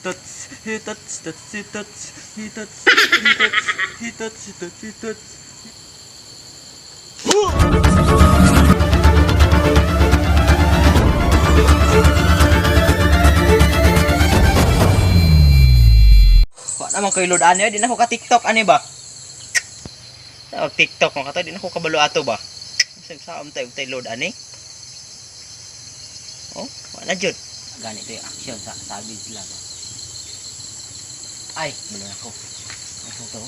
Touch, he touch, touch, he touch, he touch, he touch, he touch, he touch, he touch. Wa naman kay load ani, di na ko ka TikTok ani ba? Tawag TikTok mo kato, di na ko kabalo ato ba? Sa sa tayo tayo load ani. Oh, wa na jud. Ganito yung action sa savage lang. Ay, balo na ko. Ano to?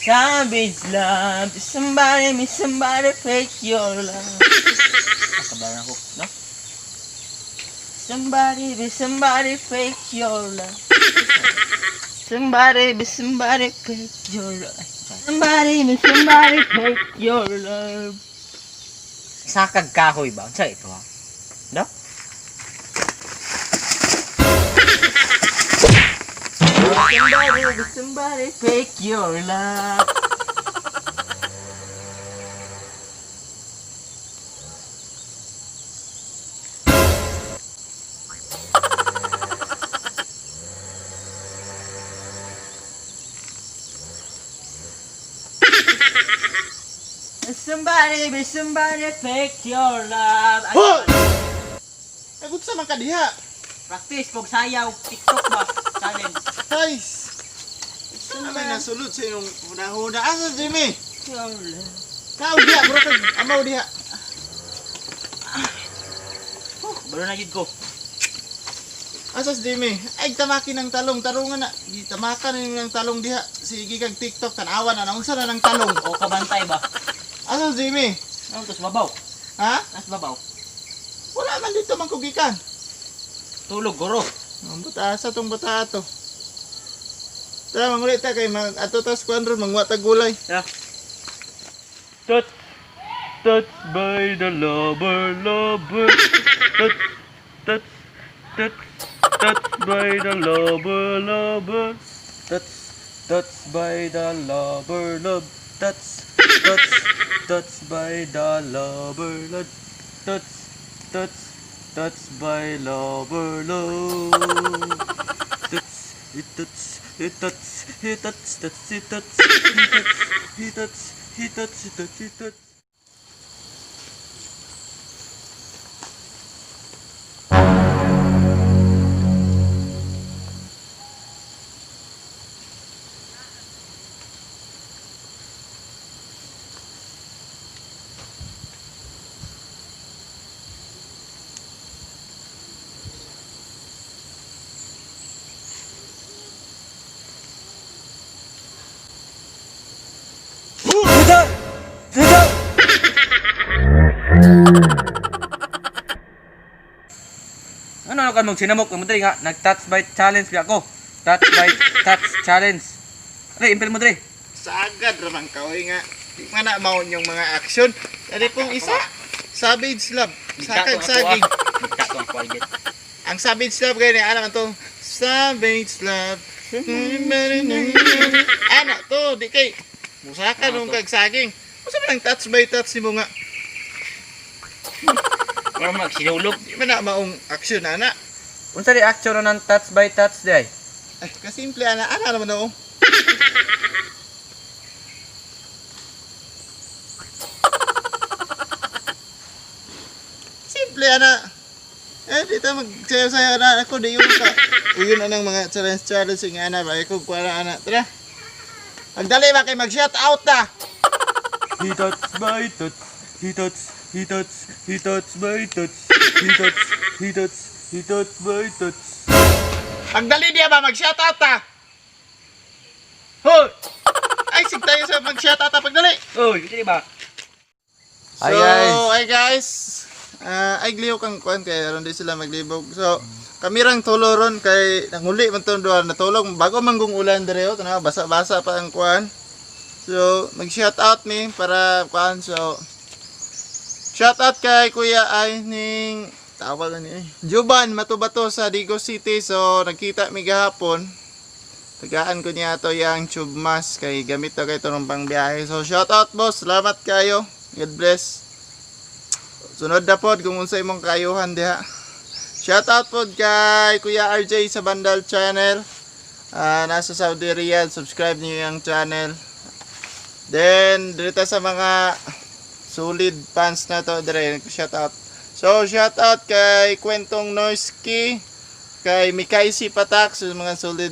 Savage love, somebody me somebody fake your love. Ah, kabalo na ko, no? Somebody be somebody fake your love. Somebody be somebody fake your love. Somebody be somebody fake your love. Sakag kahoy ba? Unsa ito ha? No? Somebody be somebody fake your love. Somebody be somebody fake your love. Ay, Ho! Ay, sa man ka diha. practice kog sayaw TikTok ba? Challenge. Guys! Saan naman nasulod sa inyong huna-huna? Asa Jimmy? Your love. Kao diha, bro kag amaw diha. Oh, balo na jud ko. Asa si Jimmy? Ay, tamaki ng talong. Tarungan na. Gitamakan na ng talong diha. Sige kag TikTok, tanawan na. Unsa na ng talong? O kabantay ba? Asa si Jimmy? Ano to babaw? Ha? Nas babaw. Wala man dito man kugikan. Tulog guro. Ang buta sa tong buta ato. Tara, mangulit ta kay mag ato tas kuan ron mangwa ta gulay. Touch, touch by the lover, lover. Touch, touch, touch, touch by the lover, lover. Touch, touch by the lover, love. Touch, touch, touch by the lover, love. Touch, touch, touch by lover, love. Touch, he touch, he touch, he touch, touch, he touch, he touch, he touch, he touch, he touch, he touch. Ano ano kan mong sinamok mo diri nga nag touch by challenge bi ako. Touch by touch challenge. Ano impel mo diri? Sagad ra man ka oy nga. Di man na maon yung mga action. Dali pong isa. Savage love. Sakag saging. Bigta ko ang target. Ang Savage Love kay ni alam to. Savage Love. Ano to, di kay musaka nung kag saging. Unsa man ang touch by touch nimo nga? Wala mag sinulog. Di man na maong action ana. Unsa di action na ng touch by touch di ay? Ay, kasimple ana, ana naman ako. Simple ana. Eh, dito magsayaw-sayaw na ako, di yun ka. Uyon na ng mga challenge-challenge yung ana, ba? Ikaw, kuha na ana. Tara. Pagdali ba kay mag-shout out na? He touch by touch. He touch, he touch, he touch by touch. He touch, he touch, he touch by touch. Pagdali diya ba mag-shout out ta? Hoy! Ay, sig tayo sa mag-shout out ta pagdali. Oy, dili ba? So, Hi, guys. Hi guys. Ah, ay gliw kang kuan kay aron di sila maglibog. So, kami rang tulo ron kay nanguli man tong duha natulog bago manggong ulan dire oh, tanaw basa-basa pa ang kuan. So, mag-shout out mi para kuan so shout out kay Kuya ay ning tawag ani eh. Juban Matubato sa Digo City. So, nagkita mi gahapon. Tagaan ko niya to yang tube mask kay gamit to kay tunong pangbiyahe. So, shout out boss. Salamat kayo. God bless. Sunod na pod kung unsa imong kayuhan diha. Shout out po kay Kuya RJ sa Bandal Channel. Nasa Saudi Riyadh, subscribe niyo yung channel. Then dito sa mga solid fans na to dire, shout out. So shout out kay Kwentong Noisky, kay Mikaisi Patak, sa mga solid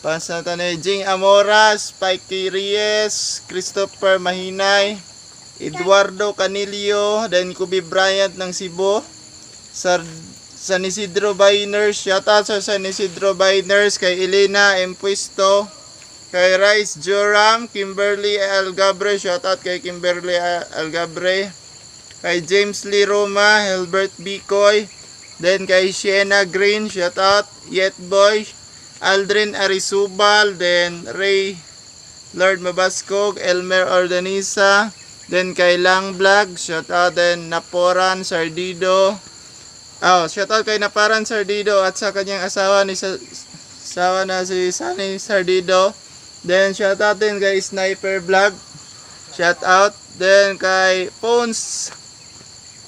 fans na to ni Jing Amora, Spikey Reyes, Christopher Mahinay, Eduardo Canilio, then Kobe Bryant ng Cebu, San Isidro Biners, shout out sa San Isidro Biners, kay Elena Empuesto, kay Rice Joram, Kimberly Algabre, shout out kay Kimberly Algabre, kay James Lee Roma, Hilbert Bicoy, then kay Sienna Green, shout out, Yet Boy, Aldrin Arisubal, then Ray Lord Mabascog, Elmer Ordaniza, then kay Lang Vlog, shout out, then Naporan Sardido. Oh, shout out kay Naparan Sardido at sa kanyang asawa ni sa asawa na si Sunny Sardido. Then shout out din kay Sniper Vlog. Shout out then kay Phones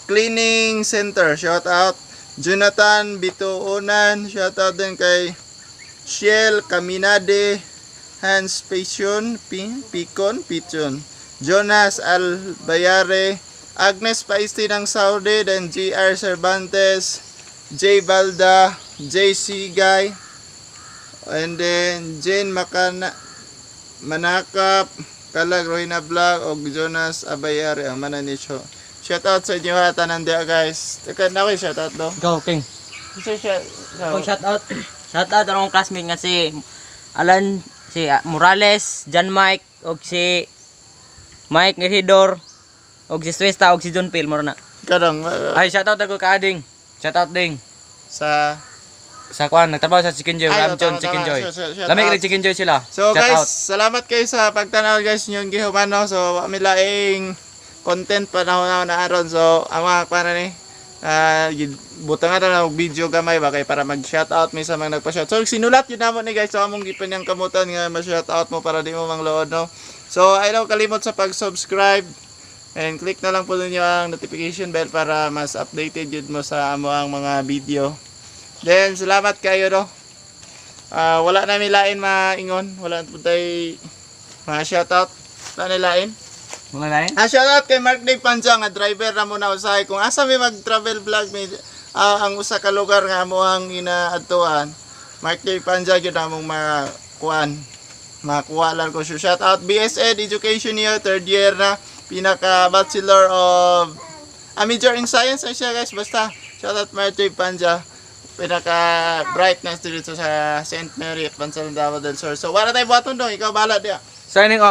Cleaning Center. Shout out Jonathan Bituunan. Shout out din kay Shell Caminade, Hans Passion, Picon, Pichon, Jonas Albayare, Agnes Paisti ng Saudi, then GR Cervantes, J Balda, J Sigay, and then Jane Makana, Manakap, Kalag Rohina Vlog, og Jonas Abayare, ang mananisyo. Shout out sa inyo ha, tanan diya, guys. Teka na ko, shout out do. Go, King. So, shout, Oh, shout out. Shout out akong classmate nga si Alan, si Morales, John Mike, og si Mike Ngehidor, og si Suesta, og si John Phil, moro na. Karong, Ay, shout out ako ka Ading. Shout out ding. Sa Sa kwan, nagtrabaho sa Chicken Joy, Ay, Ramchon tama, Chicken tama. Joy. So, shout Lamig out. rin Chicken Joy sila. So Shout guys, out. Salamat kayo sa pagtanaw, guys, inyong gihuman, no. So wa mi laing content pa na na aron. So ang mga kuan ni butangan na og video gamay ba kay para mag shout out mi sa mga nagpa-shout. So sinulat yun namo ni, guys. So among gipan kamutan nga ma-shout out mo para di mo manglood, no. So ayaw kalimot sa pag-subscribe and click na lang po ninyo ang notification bell para mas updated yun mo sa amo ang mga video. Then salamat kayo, no. Wala na mi lain maingon. Wala na po tayo mga shoutout. Wala na lain. Mga lain? Shoutout kay Mark Dave Panjang, nga driver na muna usahay. Kung asa mi mag-travel vlog, may, ang usa ka lugar nga amo ang inaadtuan. Mark Dave Panjang yun among makuan. Makuha lang ko siya. Shoutout BSEd Education year, third year na. Pinaka Bachelor of major in Science na siya, guys. Basta, shoutout Mark Dave Panja, pinaka bright na dito sa St. Mary at Bansalan, Davao del Sur. So, wala tayo buhaton dong. Ikaw bahala diya. Signing off.